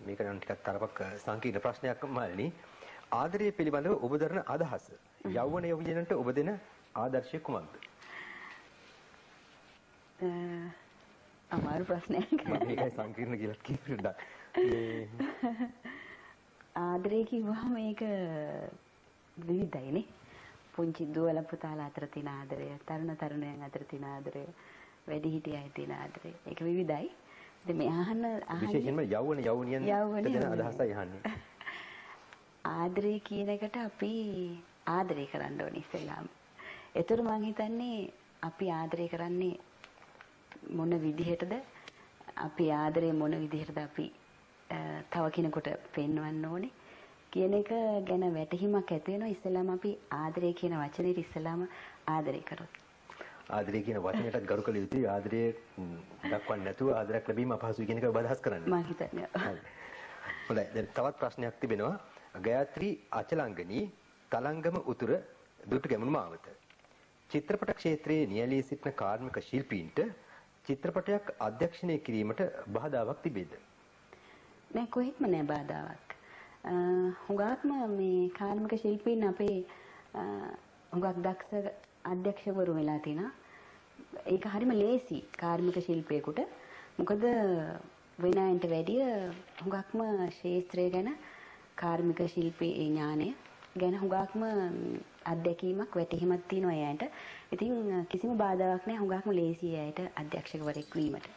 මේක නම් ටිකක් තරමක් සංකීර්ණ ප්‍රශ්නයක් මාලිනී. ආදරය පිළිබඳව ඔබ දරන අදහස, යෞවන යොවුනන්ට ඔබ දෙන ආදර්ශය කුමක්ද? අමාරු ප්‍රශ්නයක්. මම ඒකයි සංකීර්ණ කියලා කිව්වා. මේ ආදරය කිව්වහම ඒක විවිධයිනේ. පුංචි දුවලා පුතාලා අතර තියෙන ආදරය, තරුණ තරුණයන් අතර තියෙන ආදරය, වැඩිහිටිය අය තියෙන ආදරය. ඒක විවිධයි. ඉතින් මේ අහන්න විශේෂයෙන්ම යෞවන යෞවනියන් දෙන අදහසයි අහන්නේ. ආදරය කියන එකට අපි ආදරය කරන්න ඕනේ ඉස්සෙල්ලාම. ඒතර මං හිතන්නේ අපි ආදරය කරන්නේ මොන විදිහටද, අපි ආදරය මොන විදිහටද අපි තව කෙනෙකුට පෙන්වන්න ඕනේ කියන එක ගැන වැටහීමක් ඇති වෙනවා ඉස්සෙල්ලාම අපි ආදරය කියන වචනේට ඉස්සෙල්ලාම ආදරය කරොත්. ආදරය කියන වචනයටත් ගරු කළ යුතුයි. ආදරය දක්වන්නේ නැතුව ආදරයක් ලැබීම අපහසුයි කියන එක ඔබ අදහස් කරන්නේ. මං හිතන්නේ. හොඳයි. දැන් තවත් ප්‍රශ්නයක් තිබෙනවා. ගායත්‍රී අචලංගනී, තලංගම උතුර, දුටුගැමුණු මාවත. චිත්‍රපට ක්ෂේත්‍රයේ නියැලී සිටින කාර්මික ශිල්පීන්ට චිත්‍රපටයක් අධ්‍යක්ෂණය කිරීමට බාධාවක් තිබේද? නෑ, කොහෙත්ම නෑ බාධාවක්. හුඟක්ම මේ කාර්මික ශිල්පීන් අපේ හුඟක් දක්ෂ අධ්‍යක්ෂකවරු වෙලා තිනා. ඒක හරිම ලේසි කාර්මික ශිල්පියෙකුට. මොකද වෙන අයට වැඩිය හුඟක්ම ක්ෂේත්‍රය ගැන, කාර්මික ශිල්පී ඥානය ගැන හුඟක්ම අත්දැකීමක් වැටහීමක් තියෙනවා එයාට. ඉතින් කිසිම බාධාවක් නෑ, හුඟක්ම ලේසි එයාට අධ්‍යක්ෂකවරයෙක් වීමට.